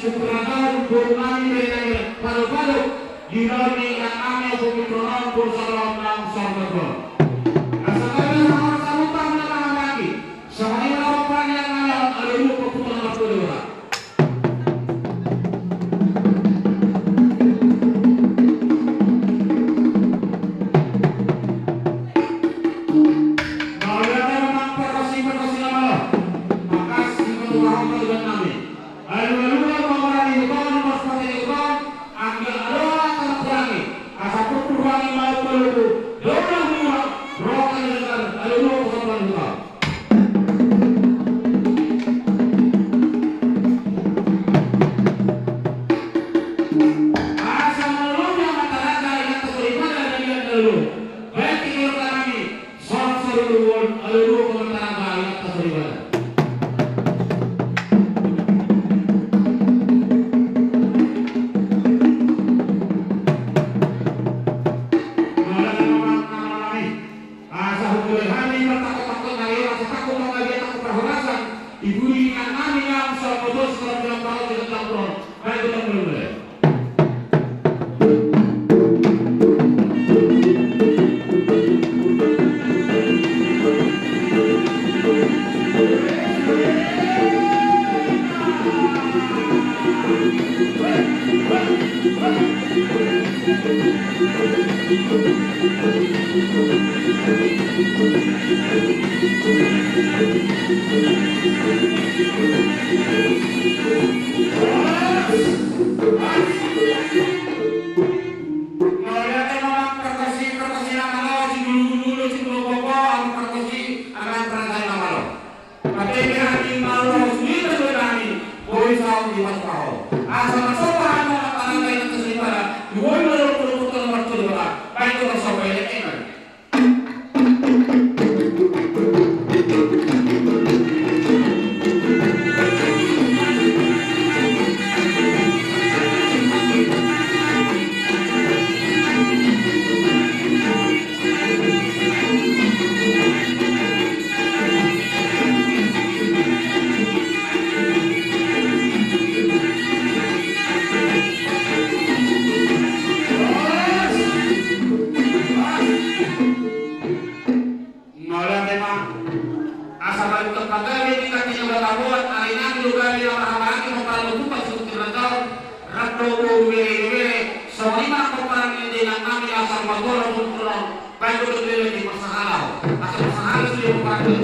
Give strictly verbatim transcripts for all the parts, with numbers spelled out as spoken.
Sumbernaon, boru nami, bere nami, palu-palu, di laon ni inang nami, Ompu Mitronon, boru Salonan, Sarbagol. Asa gabe sahat saluhutna, mauliate ma lagi. Songon i ma na pomparan ni inang nami, Aluluhon Ompu Mitronon, Martoliwara. Mauliate ma, pargonsi, pargonsi na malo. Makasih, ketua hamba dengan nami. Alualuhon ma hami di huta on, marpate di huta on, anggiat ro hata na hurangi, asa purpur wangi ma palu-palu, dona mura, roha ni jagar, alualuhon ma hami di huta on. Asa molo na mangalaho inanta soripada na liat na lolo. Baik, di keluarga nami. Sahat saluhutna, alualuhon ma hami di keluarga nami. Mauliate ma, mauliate ma. Asa humbulai hami martangkot-tangkot na ro, asa tangkot panggabean, tangkot parhorasan, di pudi ni inang nami na sahat tu saluhutna, saluhutna. Baik, kita mulai. Mauliate ma, pargonsi, pargonsi na malo, sijulu-julu, sijulu bobo, pargonsi, amang pargonsi na malo. Pate hami malo, suhita do hami, boi saut di mata paho. Asa marsomba hami, amang pargonsi na soripada, boi malo, puluh-puluh, martoliwara, baik do marsomba, ya, enak. Mauliate ma. Asa baru terpagawe di kaki juga tabuat, ari nami juga di rumah hamar nami, mau parlu tumpah suku tirantau, rap do boru bere, bere, songon i ma pomparan ni inang nami na Sarbagol, Ompu Mitronon, baik untuk bere di masalah, asa masalah sudah pomparan.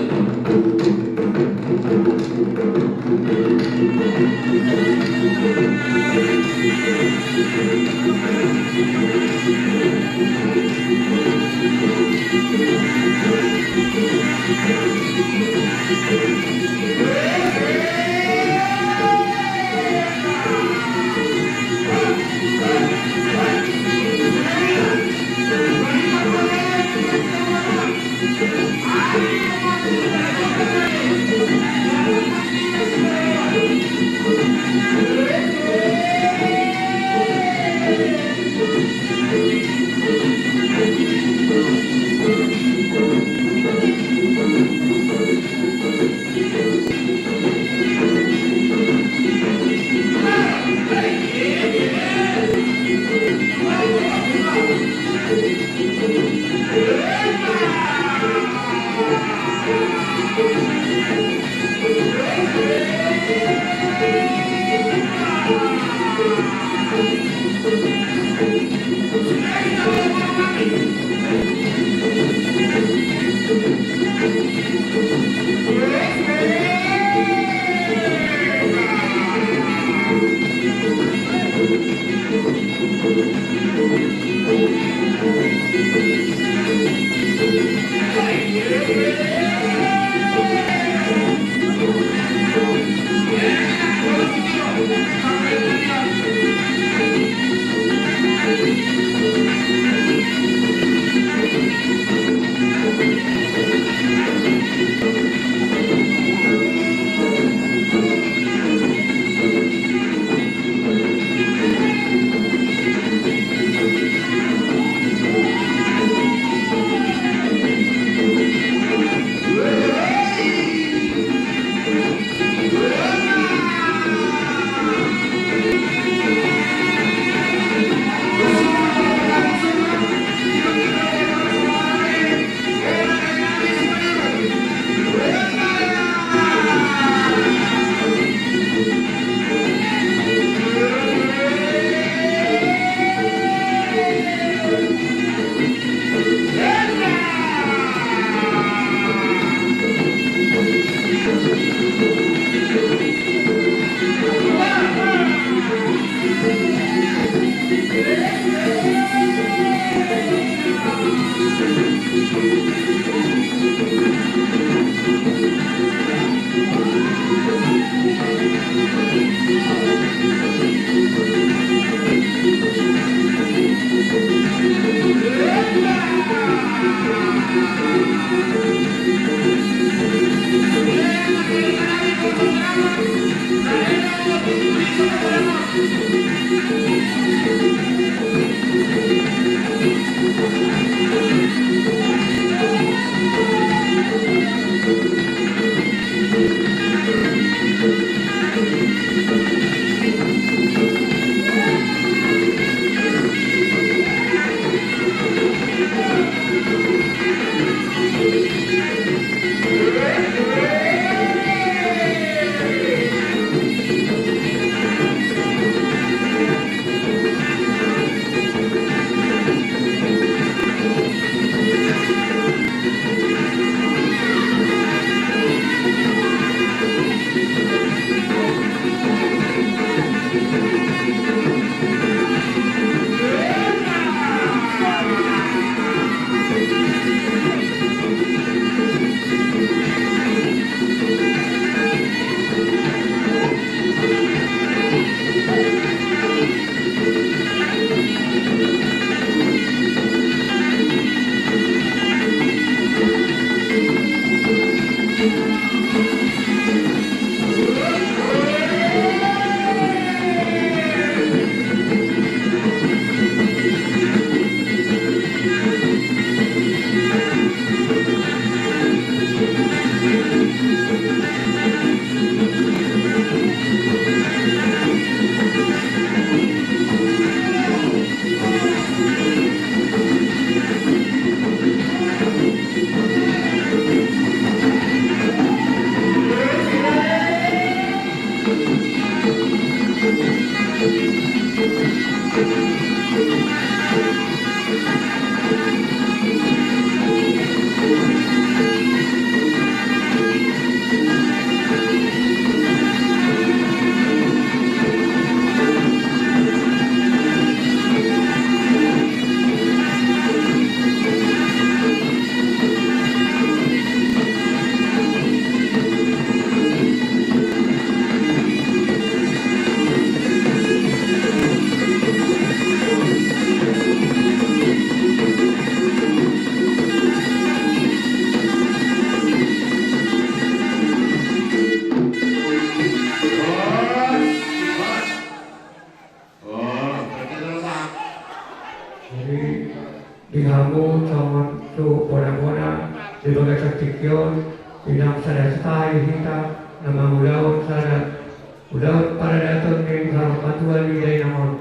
Di hamu songon tu bona-bona di bagasan tingki on, di na sada sahali hita na mangulahon sada ulaon paradaton ni saur matua ni dainang on.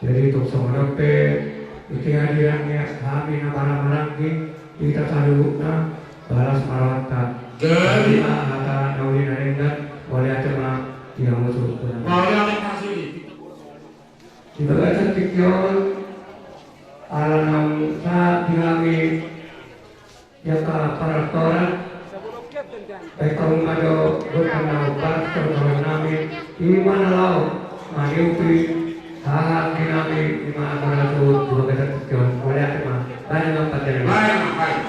Jadi tung songon on pe, di hadiran ni hami na marhahamaranggi, hita saluhutna, balas ma rohanta. Jadi. Ima hata na uli na denggan, mauliate ma di hamu songon. Mauliate ma suli. Di bagasan tingki on, ala naung sahat di hami di angka paraltoran, baen hamu ma jo gondang na hombar, songon nami, ima na laho maniupi haha ni nami, ima na laho tu bagasan tingki on. Mauliate ma. Baen ma, pandenami. Baen ma, baen.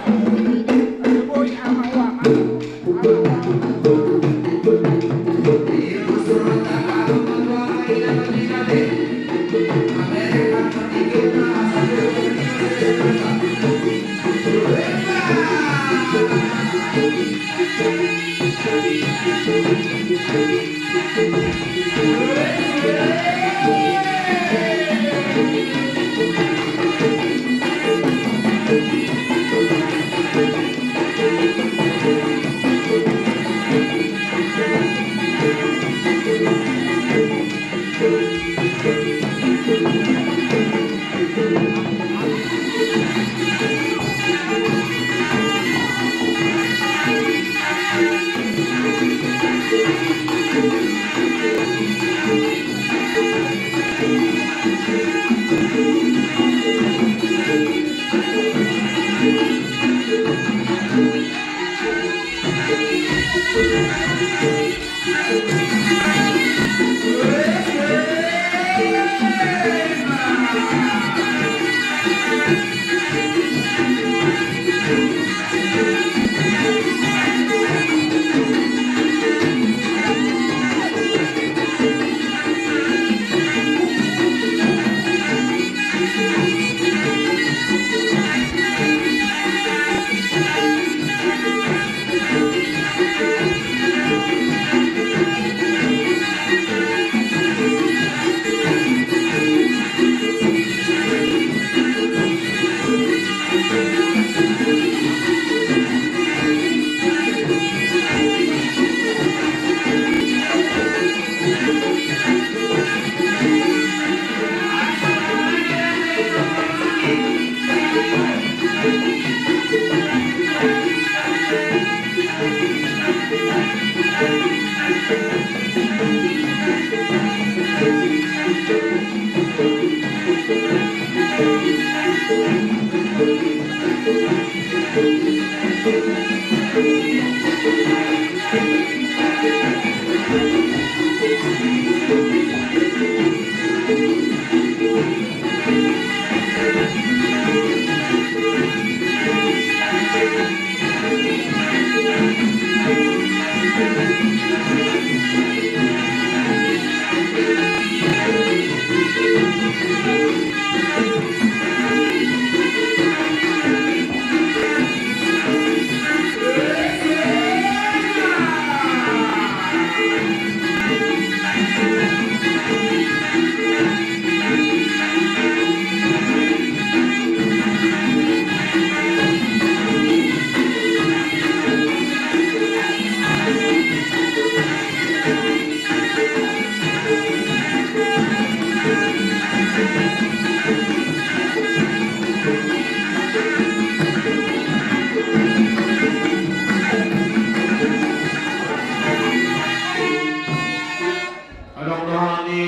Adong dohonon ni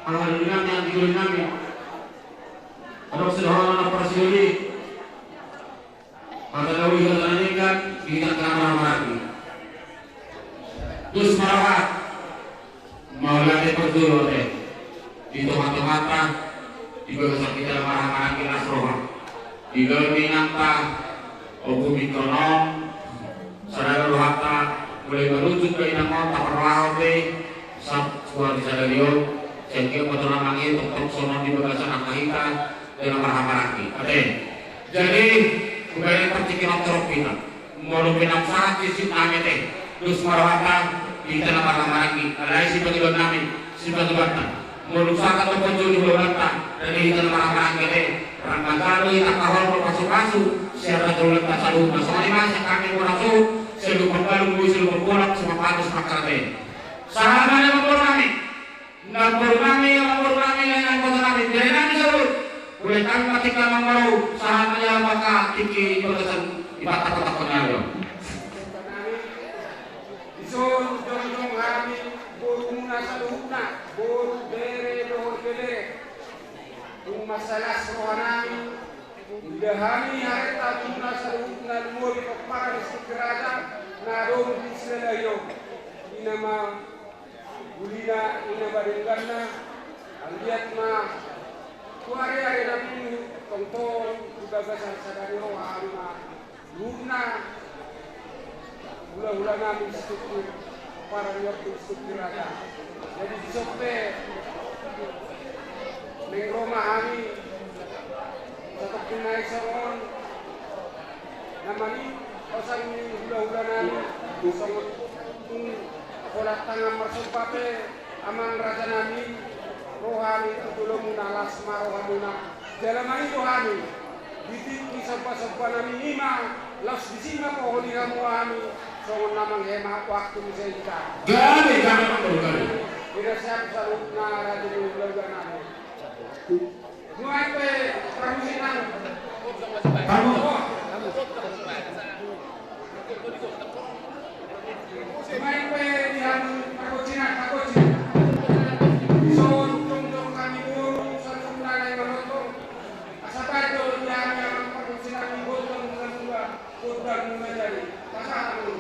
hahadoli nami, anggi doli nami. Adong sidohonon na parsioli. Hata na uli, hata na denggan, di hita na marhahamaranggi. Dos ma roha. Mauliate parjolo ate. Di tonga-tonganta, di bagasan hita na marhahamaranggi las roha. Di gabe inanta, Ompu Mikronom, sada rohanta, mulai marujung dainang on, taparrohahon be, sab-, suar di sadari on, sian dia motor na mangido, tongtong songon di bagasan angka hita, di na marhahamaranggi. Ate. Jadi, hubaen partingkian on torop hita. Molo pe naung sahat di sit nami ate, dos ma rohanta, di hita na marhahamaranggi, alai sipangidoan nami, sipangidoanta. Molo sahat do parjolo di ulaonta, dari hita na marhahamaranggi ate. Rap manjalo i tangkahon do pasupasu sian raja ni hulanta saluhutna. Songon i ma sian hami mura suhut, sian Lumban Balung Bui, sian Lumban Bolak, Simanjuntak, Simanjuntak. Sahat ma di amangboru nami. Namboru nami, amangboru nami, lae nami, boru nami, bere nami saluhut. Mulai tangkas tingki amangboru, sahat ma di angka tingki di bagasan, di bagasan kota Pontianak. Dison jongjong hami borumuna saluhutna, boru, bere dohot ibebere. Tung mansai las roha nami, ida hami hareta borumuna saluhutna, lumobi pomparan ni Sitinggiraja na adong di Silalahi on. I ma ulina, i ma dengganna. Anggiat ma tu ari-ari na pinggir tongtong di bagasan sada ni roha hami ma. Luhutna hulahula nami Sitinggiraja, pomparan ni ompu Sitinggiraja. Jadi dison pe naeng ro ma hami satongkin nai songon na mangido, songon hulahula nami, songon tung holan tangan marsomba pe amang raja nami, ro hami tu jolomuna, las ma rohamuna. Jala mangido hami, di tingki somba-somba nami i ma, laos disi ma poholi hamu hami, songon na manghema waktu muse hita. Gabe, gabe, gabe. Ina siap saluhutna raja ni hulahula nami. Nuaeng pe parmusikan. Parmu- Nuaeng pe di hami pargonsi nami, pargonsi. Dison jongjong hami boru saluhutna na manonton. Asa baen do di hami amang pargonsi nami gondang na dua, gondang na jadi. Pasahat ma.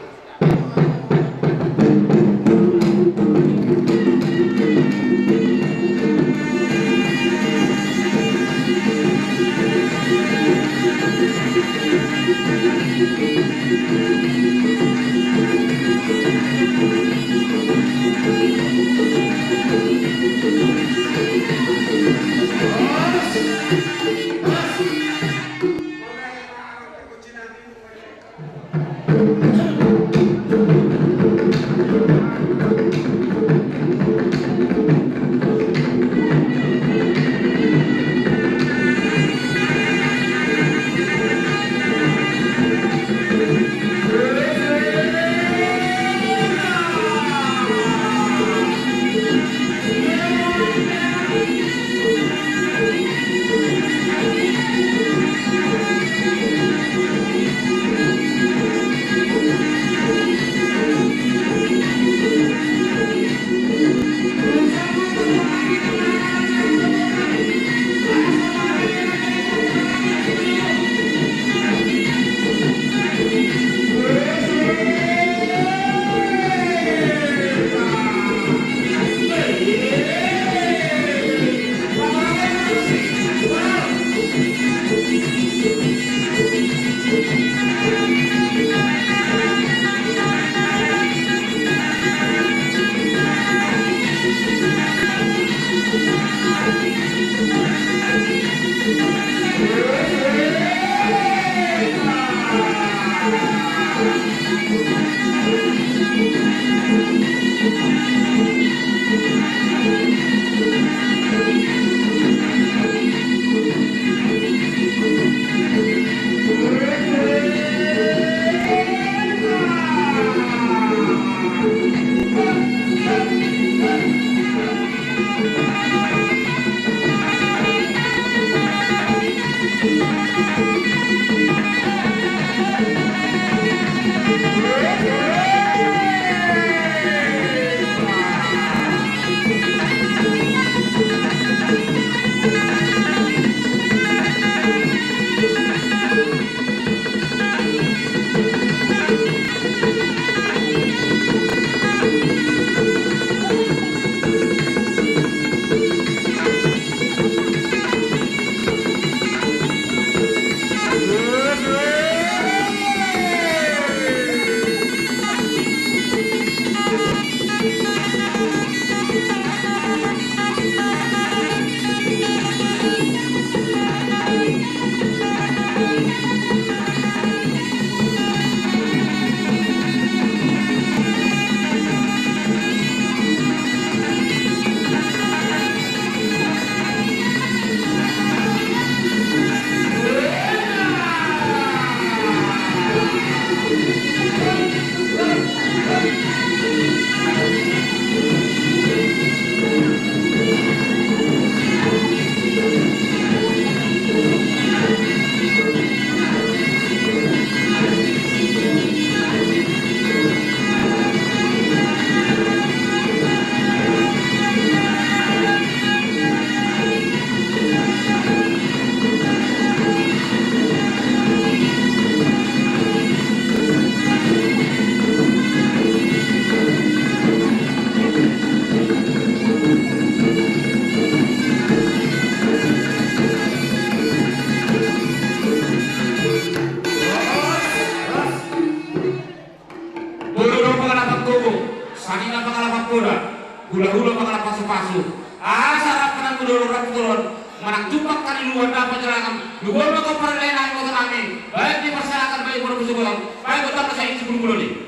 Hula-hula mangalap pasu-pasu. Asa rap manang mudolo rap turon. Manang tumpak tali luar dapat jerangan. Luar maka parlean nami kota nami. Baik di masyarakat, baik pada musuh kota. Baik kota masa ini sebelum bulan ini.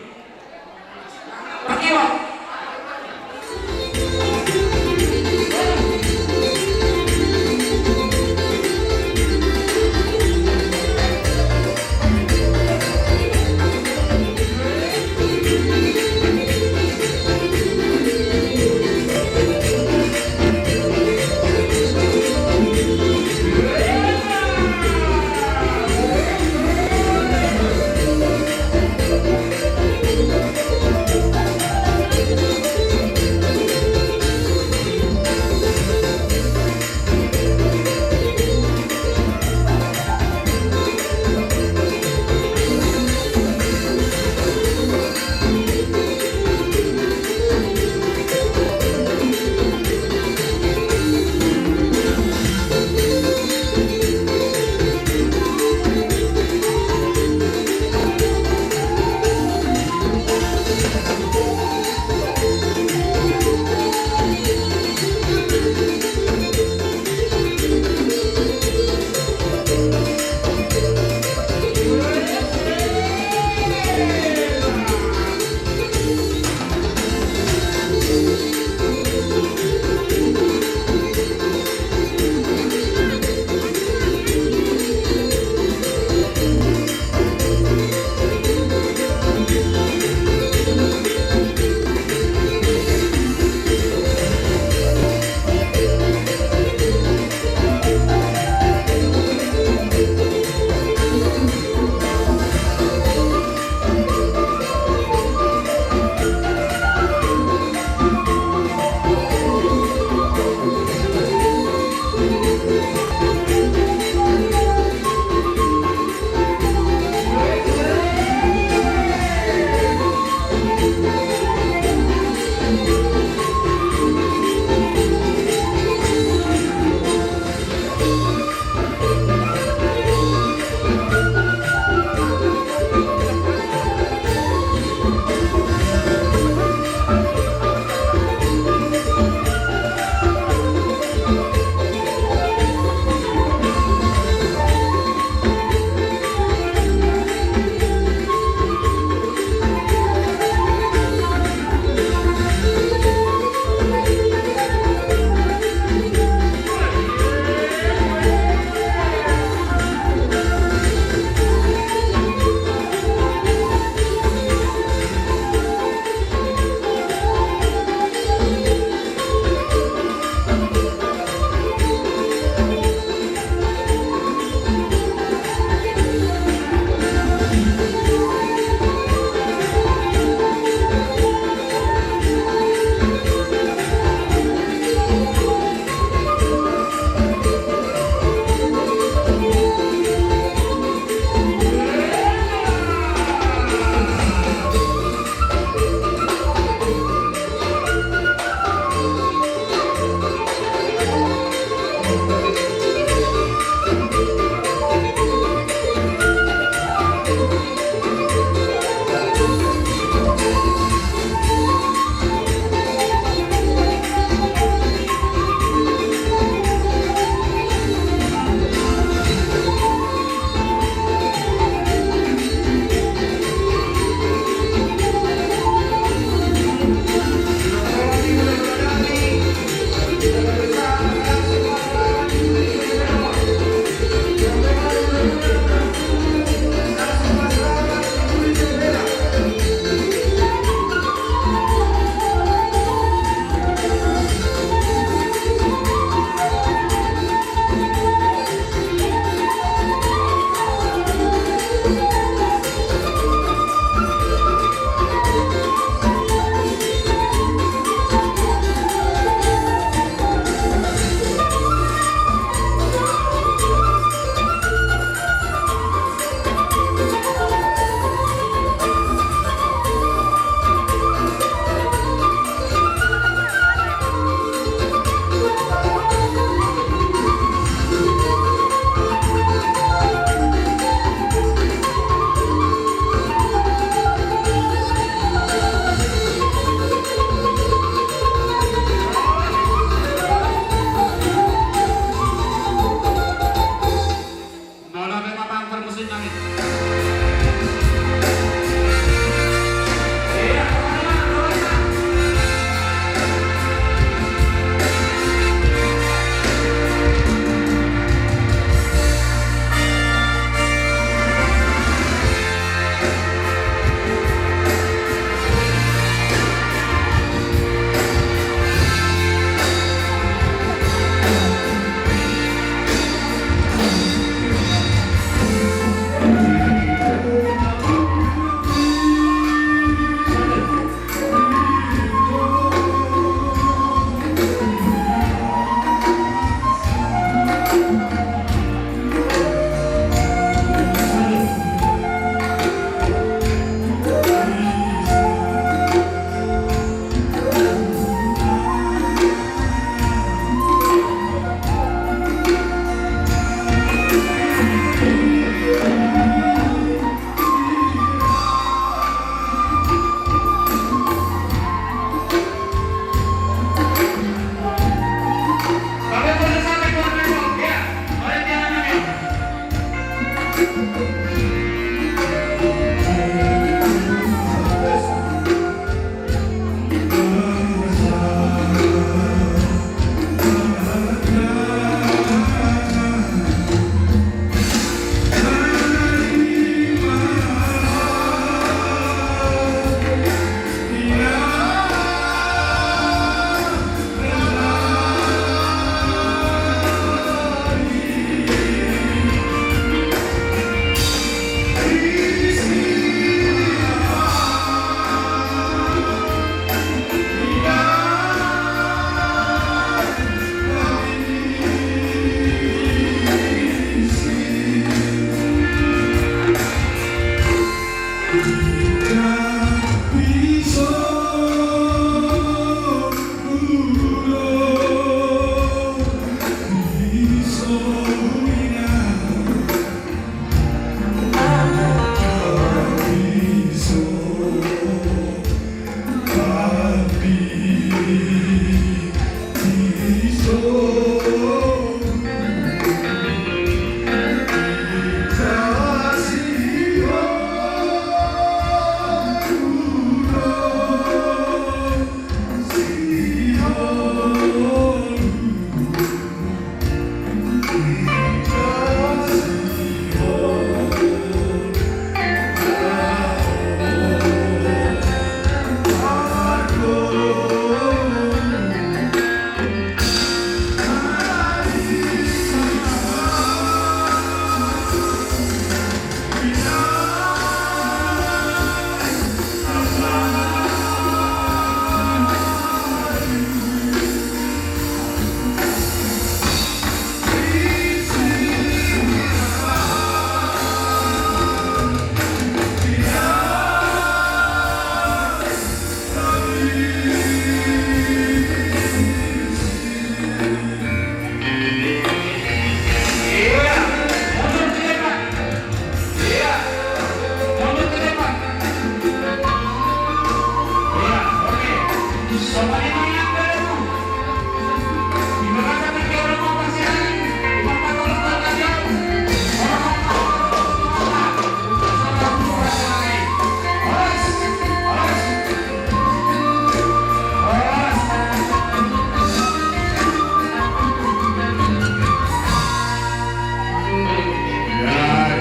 Pakiwa.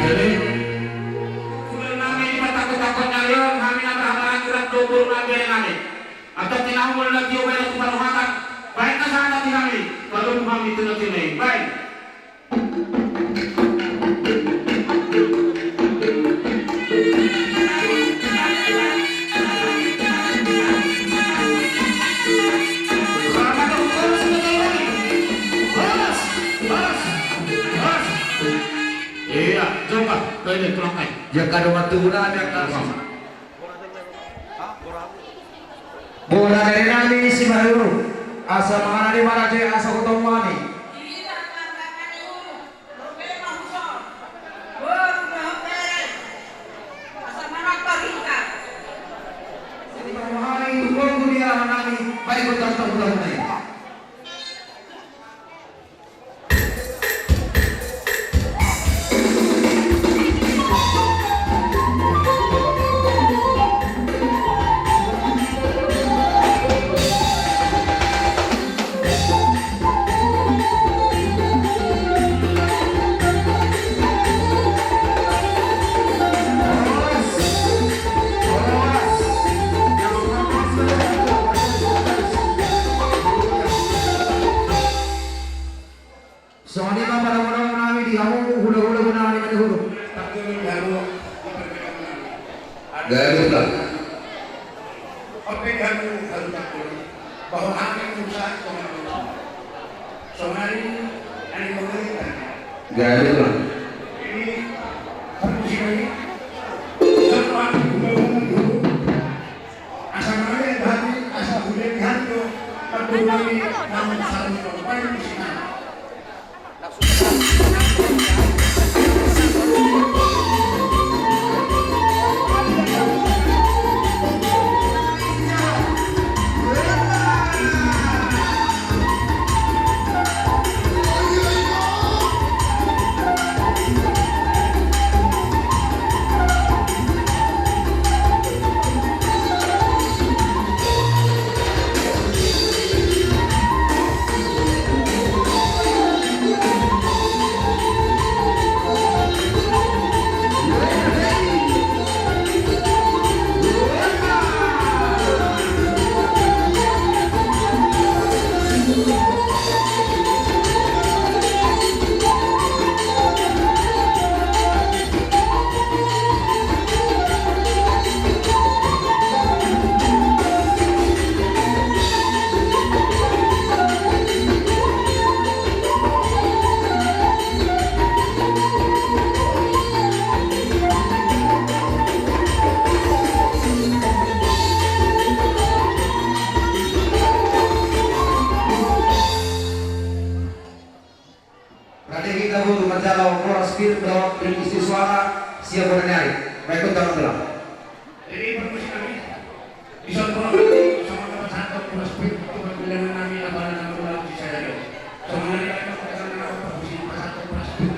Jadi, sude nami di patakut-takut nari on, hami na tahabaran gerak dobor na bere nami. Atau tinahumul na tio bere tu paruhatan, baen na sahata di hami, paluhut hami tu na tio nai, baen. Ia, coba, kau ini tulang kai. Ia, kado matu guna, ia, kado. Bola dari nami si Maru, asa mangarani maraja asa kotong mami. Jadi, Pak Muhari, tunggu dia nami, baik, bertemu, bertemu, bertemu. Gabe, Bang. Jadi, permisi kami. Jangan lupa, asa mari hati, asa hujan di hati, aduh, kami, namun satu, permisi kami. Rade hita boru manjalo Horas Pir dohot Ring Isi Suara sian Bona ni Ari. Baik, kota Magelang. Jadi, permisi kami. Bisa tolong sama-sama satu Horas Pir, cuma bilangan kami abana nama ulang sisa dari. Sama-sama, permisi, satu Horas Pir.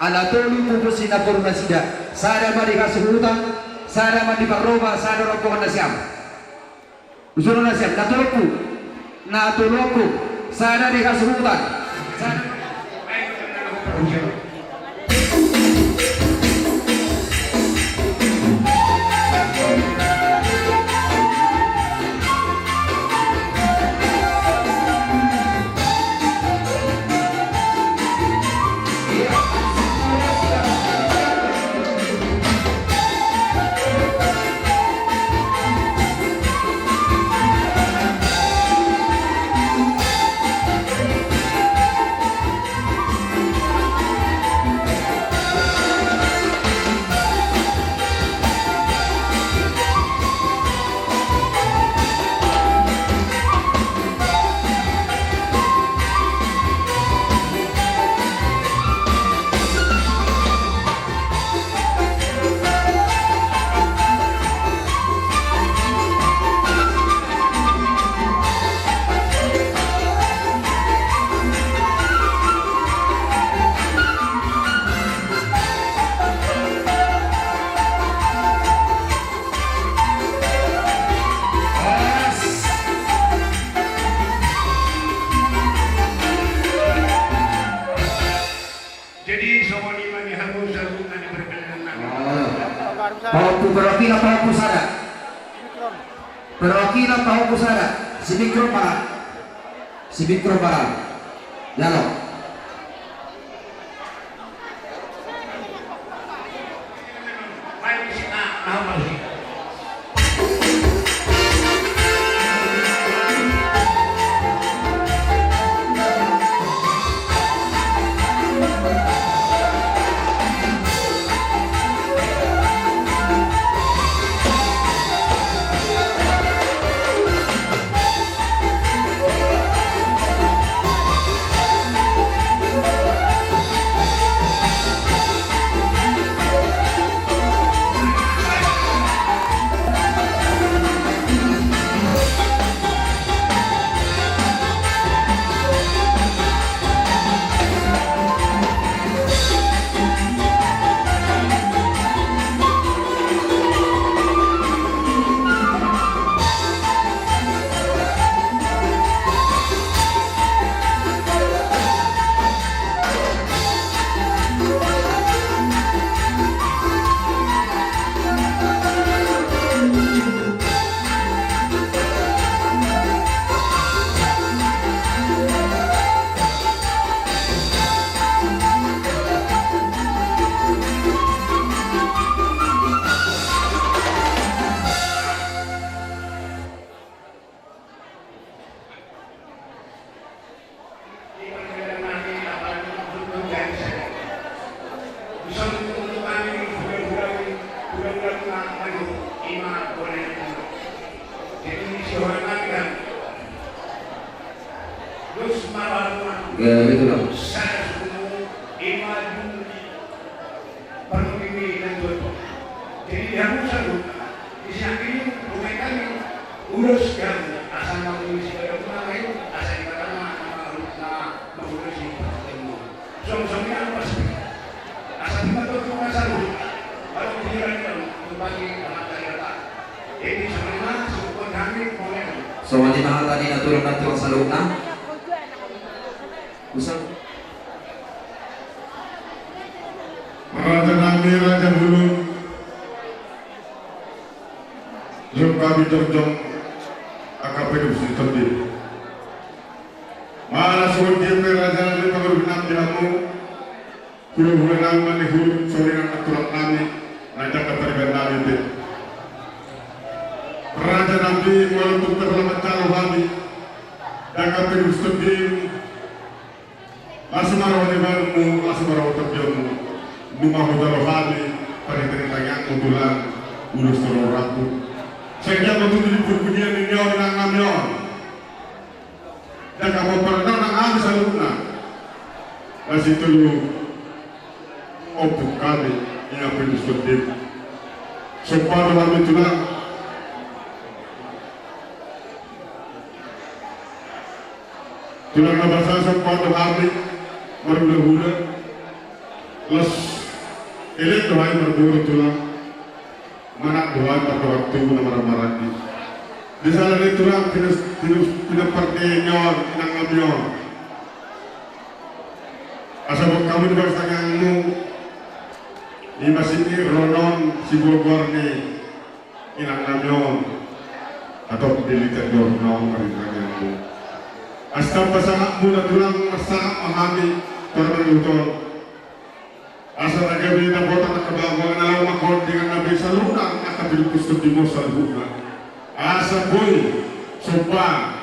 Ala tolu pupus ni namboru nasida, sada ma di hasuhutan, sada ma di Parroba, sada rombongan nasiam. Usurna nasiam, na tolu ompu, na tolu ompu, sada di hasuhutan, sada. Pahompu, perwakilan pahompu sada. Perwakilan pahompu sada. Si Mikron mana? Si Mikron mana? Jalo. Ya, betul lah. Parminggu ini dan dua puluh. Jadi dia pun sanggup. Di samping rumah kami, urus kami. Asal mau mengisi pada rumah lain, asal di mana nama, nama mengurus di pertemuan. Suami-suami apa sih? Asal di mana tuh rumah sanggup. Kalau pikiran yang berbagi sama saya, Pak. Jadi sebenarnya, sebuah kami, mau yang Songon i ma hata ni natulang-natulang saluhutna. Usa. Raja nami, raja hulung. Jom kami jongjong, angka peduk si tondi. Mana songon dia pe raja nami, pangurus nami hamu. Hulahula nami, mani hulung, sorinan natulang nami, na jangka pariban nami pe. Raja nami, molo tung terlambat jalo hami, jangka peduk si tonding. Las ma roha ni badanmu, las ma roha tondionmu. Nunga hujalo hami, pariban tangiangmu tulang, ulos tolu rambu. Sehingga betul di perpudian ini on, nang nami on. Jangka pomparan nang hami saluhutna. Masih tolu ompung hami, ia pe di Sotip. Somba do hami tulang. Tulang na basa, somba do hami marhulahula. Las elek do hami marboru tulang. Manat do hami pardongan tubu na marhahamaranggi. Di sala ni tulang pinus pinus pinampar ni on inang nami on. Asa bot hamu di bagas tangiangmu. Ima sini ronon sibogoar ni inang nami on. Atau di litar dor naon pari tangiangmu. Asa pasangapmu na tulang masangap ma hami. Torban utol. Asa na gabe na botak na kabagoan na laho mangkon dengan na be saluhutna angka pidungkus tondimon saluhutna. Asa boi somba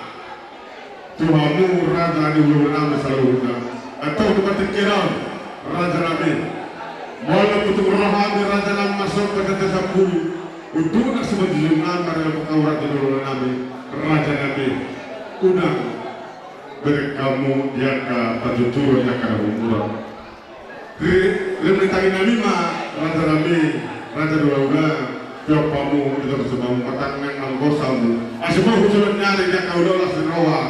tu hamu raja ni hulahula nami saluhutna. Antong tu partingkian on raja nami. Molo tutu ro hami raja nami masomba jala sampulu. Untuk na simanjujung nami marhulahula nami raja nami. Unang bereng hamu di angka panjujungan di angka na umur. Ri, ri, ri tangi nami ma, raja nami, raja ni hulahula, piop hamu, di tor sumamu, matangiang nang gosamu. Asa boi hujolon ni ari, dia kau lolas di roha.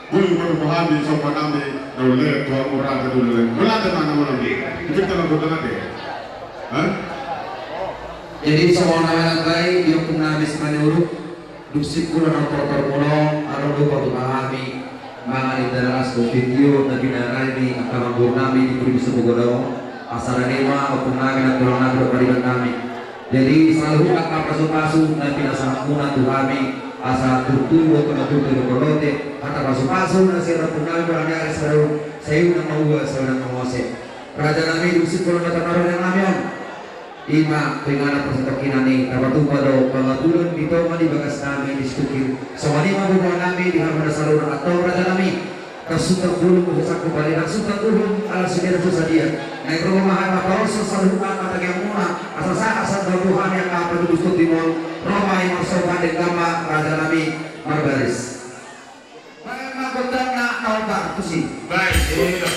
Boi manu hami, somba nami, na ule, tu hamu raja ni hulahula. Mulai ada mana, mana ni? Kita nang kota nanti. Hah? Jadi, songon na manat bai, di ompung nami Simanuruk. Dung singkula na tortor mulong, adong do patunga hami mangan inda las dohot video na binahen nami angka namboru nami di pudi Sibogodang on. Asa na nima ompung nami na tulang nami dohot pariban nami. Jadi saluhutna angka pasupasu na pinasahatmuna tu hami, asa turtu dohot na turtu dohot bolote, hata pasupasu na sirapun nami barani ari saru, sayuna maua, sayuna mangose. Raja nami, dung sipul na tataru nami on. Ima pengana pasatokkinan i, tapatupa do pangaturan di tonga di bagas nami di Situkir. Songon i ma boha nami di hamu na saluhut, antong raja nami. Tasutak bulung, tasutak bali, tasutak uhum, ala sidea tu sadia. Naeng ro ma hami mapaoso saluhutna angka tangiangmuna, asa sahat sahat tu hami angka patuduhon timon, ro ma i marsomba denggan ma raja nami marbaris. Baen ma gondangna na ombar tusi. Baik, iya.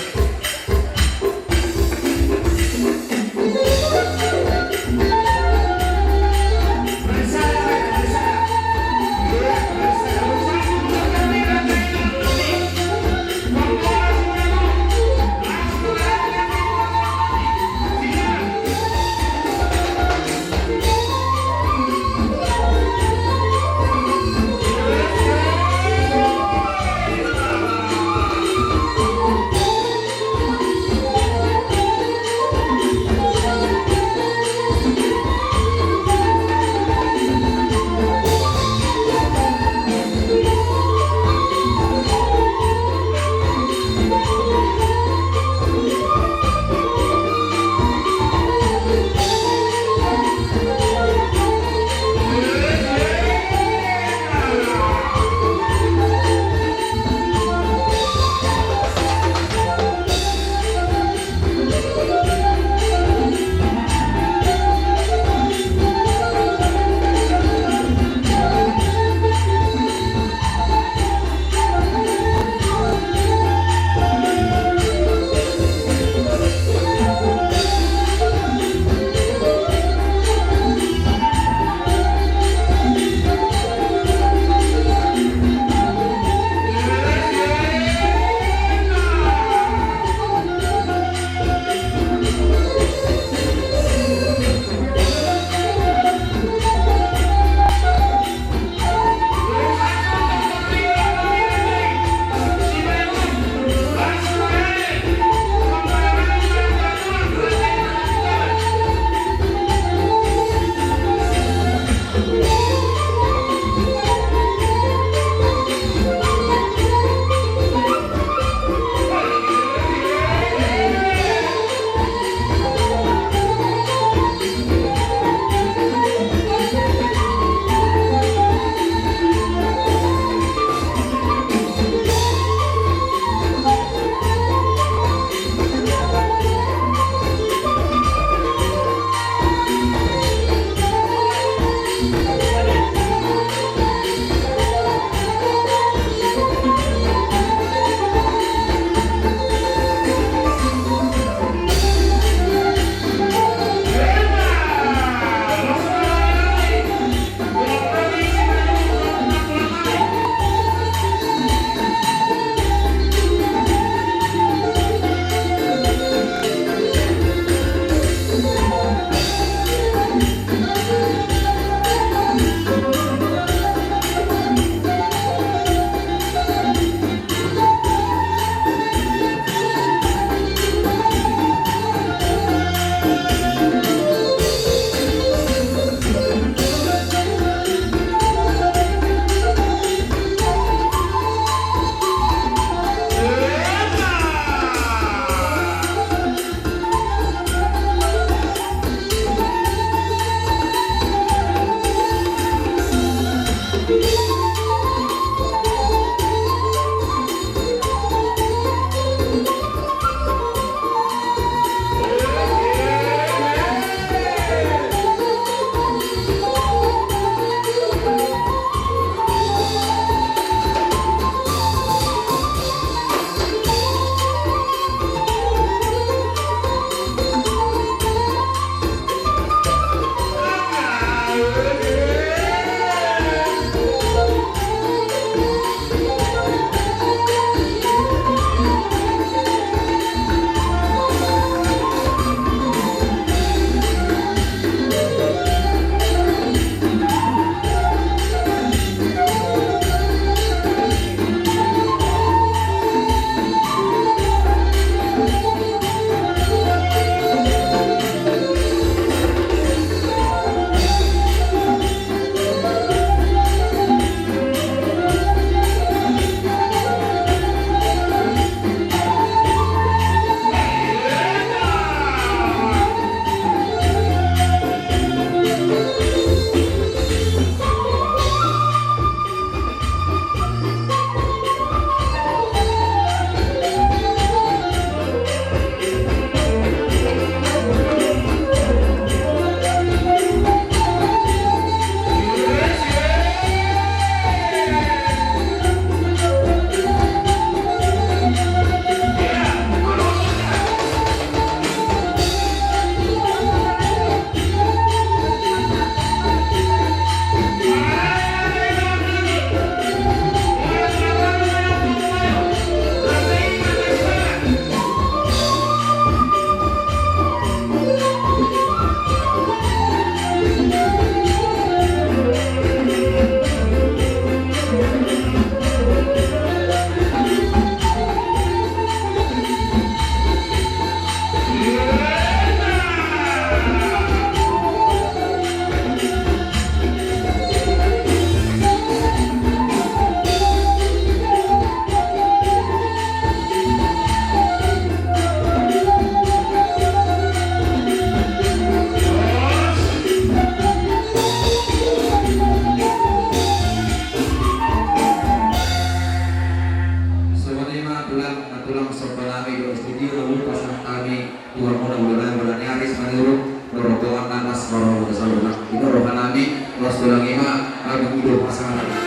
Hami do studio na lupa sang hami tuan mona bulan bulan nyaris manurut rombongan nanas marombo saluhutna. Ino roha nami, los tulang ima, kami ido pasangan nami.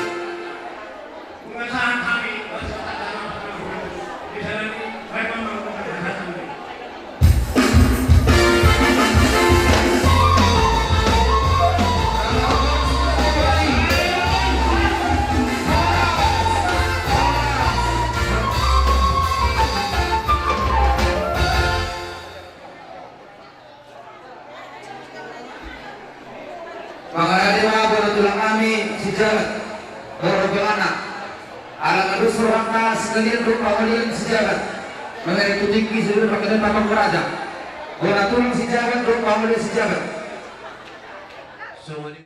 Mangarade ma bona tulang nami si Jabat, bona tulang na. Ala na dos rohanta sekalian dohot pangolian si Jabat. Mengenai tu tingki seluruh pakedan Bapak Raja. Bona tulang si Jabat dohot pangolian si Jabat.